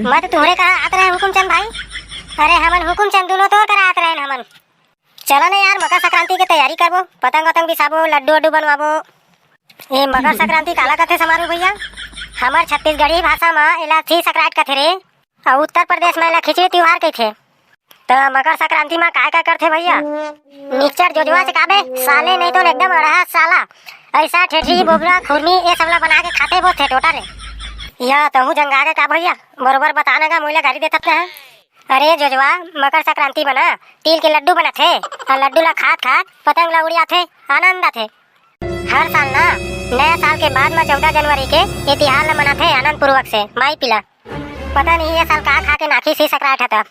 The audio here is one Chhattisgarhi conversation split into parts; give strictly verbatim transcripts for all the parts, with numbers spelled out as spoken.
मैं तो तुहरे करा आत रहे हुकुमचंद भाई। अरे हमन हुकुमचंद दुनों तोर करा आत रहेन हमन। चला ना यार, मकर संक्रांति के तैयारी करबो, पतंग वतंग बिसाबो, लड्डू वड्डू बनवाबो। ए मकर संक्रांति काला कथे समारू भैया? हमर छत्तीसगढ़ी भाषा म एला थी सकराट कथे रे, अउ उत्तर प्रदेश म एला खिचड़ी तिहार कहिथे। त मकर संक्रांति म काय काय करथे भैया? निच्चर जोजवा से काबे साले, नहीं तो एकदम अड़हा साला। ऐसा ठेठरी, बोबरा, खुरमी, ये सब ला बना के खाथे बोलथे टोटा रे। या तहूँ जंगा के का भैया? बरोबर बताना गा, मोला गारी देथत ना। अरे जोजवा, मकर संक्रांति म ना तिल के लड्डू बनथे, अउ लड्डू ला खात खात पतंग ला उड़ियाथे, आनंद आथे। हर साल ना नया साल के बाद म चौदह जनवरी के ये तिहार ला मनाथे आनंद पूर्वक से। माई पिला, पता नहीं ये साल का खा के नाखी सी सकराट ह त।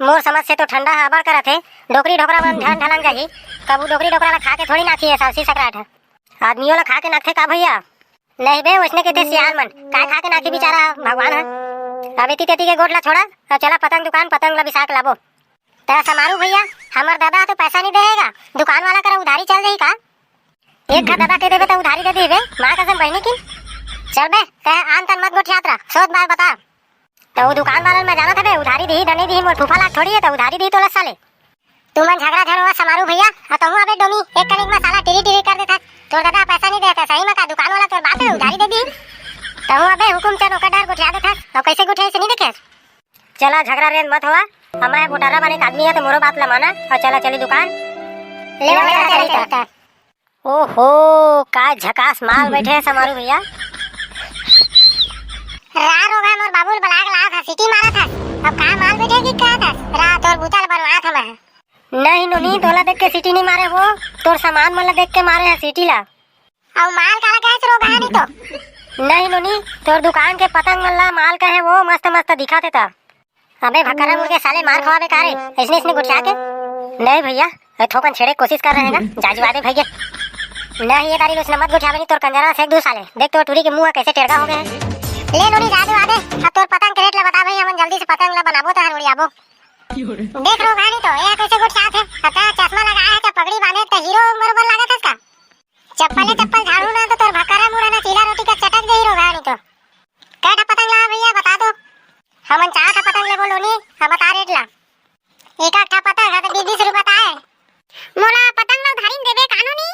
मोर समझ से तो ठंडा ह अबड़ करत हे, डोकरी डोकरा मन झन ढलंग जाही। कभू डोकरी डोकरा ला खा के थोड़ी नाखी ये साल सी सकराट ह। आदमियों ला खा के नाखथे का भैया? नहीं बे, वैसने कहते सियार मन, काय खा के नाखी बिचारा ह भगवान ह। अब एती तेती के गोठ ला छोड़ा, अब चला पतंग दुकान, पतंग ला बिसा के लाबो। त समारू भैया, हमर दादा ह तो पैसा नहीं देहेगा, दुकान वाला करा उधारी चल जाही का? एक ठा दादा के देबे त उधारी दे दिही बे, माँ कसम बहिनी किन। चल बे, तैं आन तन मत गोठियात रह, सोच बार बता। त वो दुकान वाला मैं जानत हबे, उधारी दिही, दने दिही, मोर फूफा लाग थोड़ी है, त उधारी दिही तोला साले। तुमन झगड़ा झन होवा समारू भैया, अउ तहूँ अबे डोमी, एक कनिक म साला टिरी टिरी कर देथस। तोर दादा पैसा नहीं देथे, सही म का दुकान वाला तोर बाप है, उधारी दे दिही। तहूँ अबे हुकुमचंद ओकर डर गोठिया देथस, अउ कैसे गोठिया से नहीं देखे। चला झगड़ा रेंद मत होवा, हमर गोटारा बने एक आदमी है त मोरो बात ला माना, अउ चला चली दुकान। ले चला, चला, चला, चला। ओहो, का झकास माल बैठे हे समारू भैया। रा रोगहा मोर बाबू ल बलाक लात हस, सीटी मारत हस। अब का माल बैठे कि कहत हस? रा तोर बूता ल बनवात हंव मैं। नहीं नोनी, तोला देख के सीटी नहीं मारे वो, तोर सामान मन ला देख के मारे हे सीटी ला। अउ माल काला कहे रोगहा नहीं तो? नहीं नोनी, तोर दुकान के पतंग मन ला माल कहे वो, मस्त मस्त दिखत हे त। अबे भकरा मुर्गे साले, मार खवाबे का रे, ऐसने ऐसने गोठिया के? नहीं भैया, ए थोकन छेड़े के कोशिश कर रहे हैं ना, जाजू आदे भैया। नहीं ये दारी लुसना मत गोठियाबे नहीं, तोर कंजरा से एक दू साले, देख तोर टूरी के मुंह कैसे टेढ़ा हो गए हैं। ले नोनी जाजू आदे, अब तोर पतंग के रेट ला बता भाई, हमन जल्दी से पतंग ला बनाबो तहार उड़ियाबो। देख रो भाई तो, ये कैसे गोठियात हे, अब त चश्मा लगाए हे, त पगड़ी बांधे, त हीरो बरोबर लागत हस का? चप्पले चप्पल झाड़ू ना तो तोर भकरा मुड़ा ना चीला रोटी का चटक जाही रोगहा नहीं तो। कै ठा पतंग लावा भैया, बता दो। हमन चार ठा पतंग लेबो नोनी, हम बता रेट ला। एक आध ठा पतंग है तो बीस बीस रुपया ताय। मोला पतंग ला उधारी में देबे कानो नी?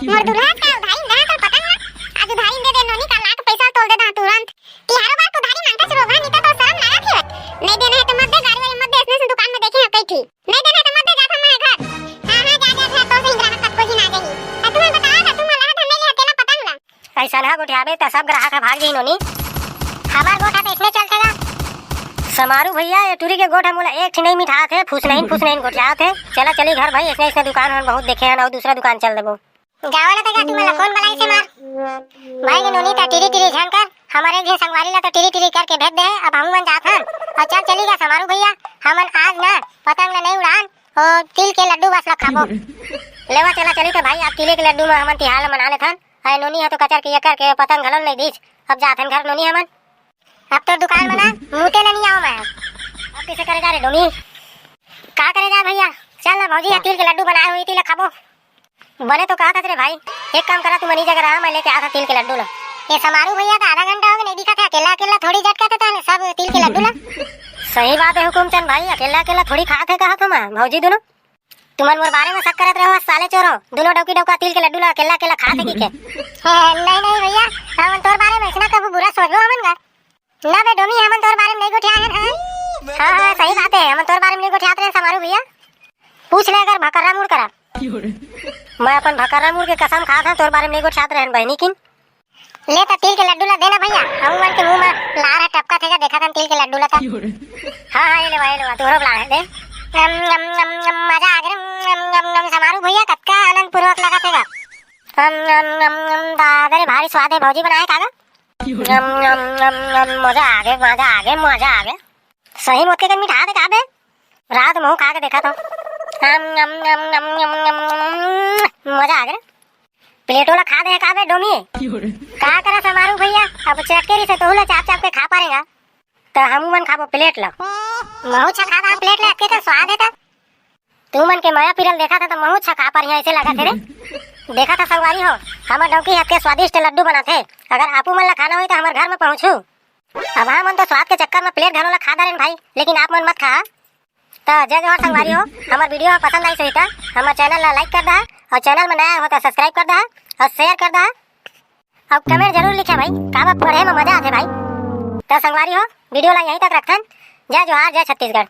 मोर दुल्हा का उधारी में देना तो पतंग ला। आज उधारी में दे दे नोनी, काल लाके पैसा तोल दे दा तुरंत। तिहारो बार के उधारी मांगता रोगहा नहीं तो, तो शर्म लागत ही। नहीं देना है तो मत दे, गाड़ी वाले मत दे, ऐसने ऐसने दुकान में देखे हैं कई ठी। नहीं देना है तो मत दे, जात हूँ मैं घर। हाँ, हाँ, जा, जा, जा, तो सही ग्राहक कतको झिन आ जाही। आ, तुमन बताओ ना, तुमन ला धन नहीं ले हकेला पतंग ला। ऐसा ना गोठियाबे त सब ग्राहक ह भाग जाही नोनी। हमार गोठा तो इसने चलथे गा। समारू भैया, ये टूरी के गोठ ह मोला एक ठी नहीं मिठात हे, फुसनहिन, फुसनहिन गोठियात हे। चला चली घर भाई, ऐसने, ऐसने दुकान हम बहुत देखे हन, अउ दूसरा दुकान चल देबो। गाँव वाला तक तुमन ला कौन बलाई से मार? भाई के नोनी ता टिरी टिरी झन कर, हमर एक झन संगवारी ला तो टिरी टिरी करके भेज दे हे, अब हमू मन जात हन। अउ चल चली गा समारू भैया, हमन आज ना पतंग ला नहीं उड़ान, ओ तिल के लड्डू बस ला खाबो। लेवा चला चली तो भाई, अब तिले के लड्डू में हमन तिहार ला मना लेथन। अरे नोनी ह तो कचर के एकर के पतंग घलो नहीं दीस, अब जात हन घर नोनी हमन। अब तो दुकान मना मुते ला नहीं आओ मैं। अब कैसे करे जा रे नोनी? का करे जा भैया? चल ना भौजी, ये तिल के लड्डू बनाए हुई, तिल ला खाबो। बने तो कहा था रे भाई, एक काम करा, तू मनी जगह रहा, मैं लेके आता तिल के लड्डू ला। ये समारू भैया तो आधा घंटा हो गया नहीं दिखा था, अकेला अकेला थोड़ी झटका था, सब तिल के लड्डू ला। सही बात है हुकुमचंद भाई, अकेला अकेला थोड़ी खात है कहा था मैं, भौजी दोनों। तुमन मोर बारे में शक करत रहो साले चोरो, दोनों डौकी डौका तिल के लड्डू ला अकेला अकेला खात है की के? नहीं नहीं भैया, हमन तोर बारे में ऐसना कभू बुरा सोचबो हमन का? ना बे डोमी, हमन तोर बारे में नहीं गोठियाए हन। हाँ हाँ, सही बात है, हमन तोर बारे में नहीं गोठियात रहे समारू भैया। पूछ ले अगर भकर्रा मुड़ करा। मैं अपन भकर्रा मुड़ के कसम खात हूँ, तोर बारे में नहीं गोठियात रहे बहनी किन। ले त तिल के लड्डू ला देना भैया, हम मन के मुंह में लार है टपका थेगा, देखा था तिल के लड्डू ला था। हाँ हाँ, ये ले भाई, ये ले भाई, तोरो लार है दे। अम, अम, अम, अम, मजा आ गया, अम, अम, अम, अम, समारू भैया कतका आनंद पूर्वक लगा थेगा। अम, अम, अम, अम, दादा रे भारी स्वाद है, भौजी बनाए कागा। यम, यम, यम, यम, मजा आ गया, मजा आ गया, मजा आ गया। सही मोत के कन मिठा दे का बे? रात महू खा के देखा तो। यम, यम, यम, यम, यम, यम, यम, मजा आ गया। प्लेटो ला खा दे का बे डोमी? का करा समारू भैया? अब चटकेरी से तोहू ला चाप चाप के खा पारेगा। त हमू मन खाबो प्लेट ला। महू छा खा प्लेट ला, के तो स्वाद है त। तुमन के मया पिरल देखा था तो महू छका पर यहाँ ऐसे लगा थे रे। देखा था संगवारी हो, हमर डौकी हाथ के स्वादिष्ट लड्डू बना थे। अगर आपू मन ला खाना होई तो हमर घर में पहुँचू। अब हमन तो स्वाद के चक्कर में प्लेट घलो ला खा डारेन भाई, लेकिन आप मन मत खा। त जय जोहार संगवारी हो, हमर वीडियो ह पसंद आइस होही त हमर चैनल ला लाइक कर दहा, अउ चैनल में नया हो त सब्सक्राइब कर दहा, अउ शेयर कर दहा, अउ कमेंट जरूर लिखा भाई, काबर पढ़े में मजा आथे भाई। त संगवारी हो, वीडियो ला यहीं तक रखथन। जय जोहार, जय छत्तीसगढ़।